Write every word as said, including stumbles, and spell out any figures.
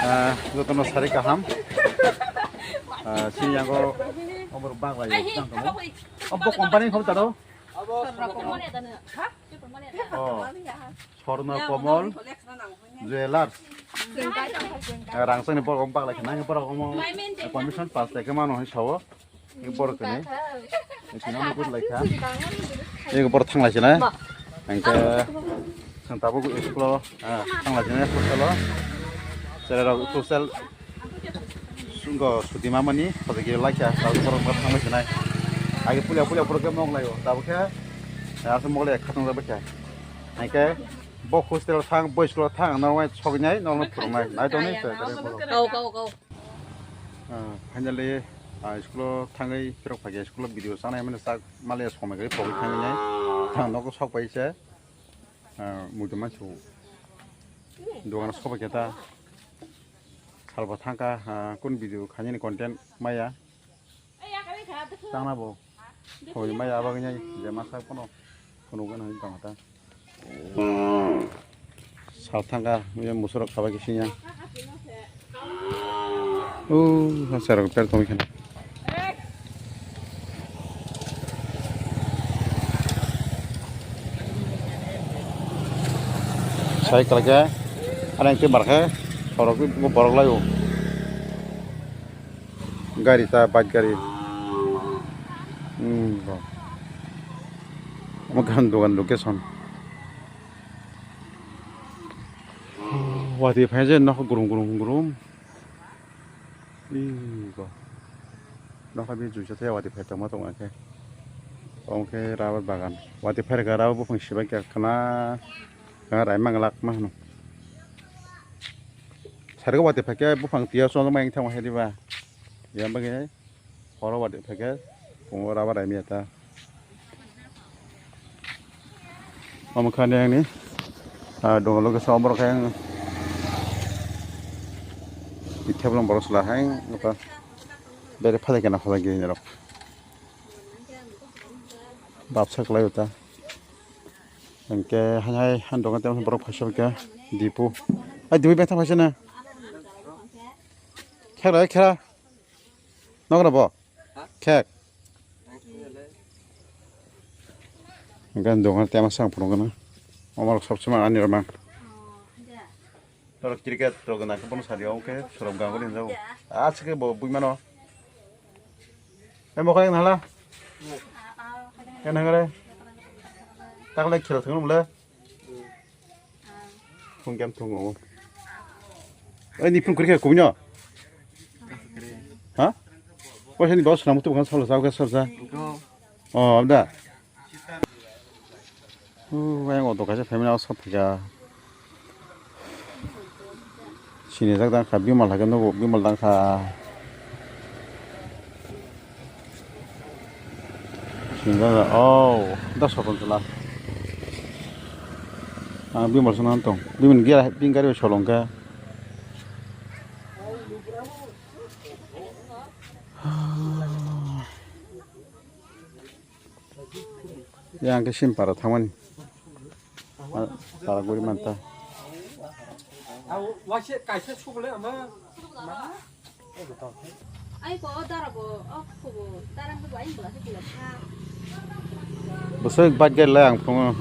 Ah, jotono sari kaham. Ah, sini yango omor bak lai jang tongo. Obo company khom taro. Oh, Swarna Komol Jewellers. Ah, rang sani borok bak lai khna borok omo commission pass lai khe mano hai sao. Borok kani. Eko borok thang lai sinai. Hingke chwng tabuk school o, ah, thang lai sinai hostel o. Cherai rok hostel sungo suti mamani, hote ke lai kha, tabuk borok thang lai sinai. Age pulia pulia borok ke mok lai o, tabuk khe, ah, aswk mok lai khatang jak bai kha. Hingke bo hostel o thang, bo school o thang, norok sok nai, norok phurung nai, nai tong nai. Kau, kau, kau. Ah, finally, ah, school o thangwi phirok phaikhe school o video chanai mani chak maliya somai gari pogwi thangwi nai. Thang nogo sok pai se, ah, muitu mansu dogano sok pai khe ta salbo thangkha, ah, kun video khainani content maya. Chana bo. Hoi mai abagwi nai je masa kono kono gana hoi tong ta. Sal thangka, mui musurok khabai khe sinya. O, hasarok per tong khe. Sai kalai khe, arang te bar khe, sorok borok lai o. Gari ta, bike gari. Hmm, bo. Omo kahan dogan location. Watwi phai je nok grum grum grum. Ih, bo. Nok abi juisa the watwi phai tongma tongma khe. Omo khe rubber bagan. Watwi phai rwkha rubber buphang sibai khe khna. Khna raima glak ma hino. Sari watwi phai khe buphang tiya chwng ma yang thangma hai diba. Yang bagwi. Horo watwi phai khe phungo rubber raimya ta. Omo kha ani, ah, dogalo khe sa borok khe ang. Itheblo borok sla hai nukha. Bere phai khe na phai khe rok. Bapsa kwlai ta. Hingke hai hai han dogan tei borok phaisa khe dipu. Ai dipu bethang phaisa na. Khera khera. Nogra bo? Khek. Gan dogan tema sang phunukgana. Omorok sob somoi ani rwmang. Norok cricket rok nang khe bono sadi o khe sorok gangoli hinjao. Aske bo bui mano. Em bo khe nang hala. Ken hangre. Takle khel thang le. Phung kem thung o. Oi, ni phung kuri khe kubui no? Ha? Poisa ni bos nam tu bukan solo sao ke sorja. Oh, abda. Uh, yang auto kaisa family house kha. Sini jak dang kha, bimal hai khe nugo, bimal dang kha. Sini jak dang, oh, da sokon chwla. Ang bimal song nang tong. Bimal gari, bini gari bai solong kha. Yang khe Simpara thangmani. Tara guri manta. Ai ko o dara bo, o khubo dara bo ai bo se kula kha. Bwswk bike lai ang phungo.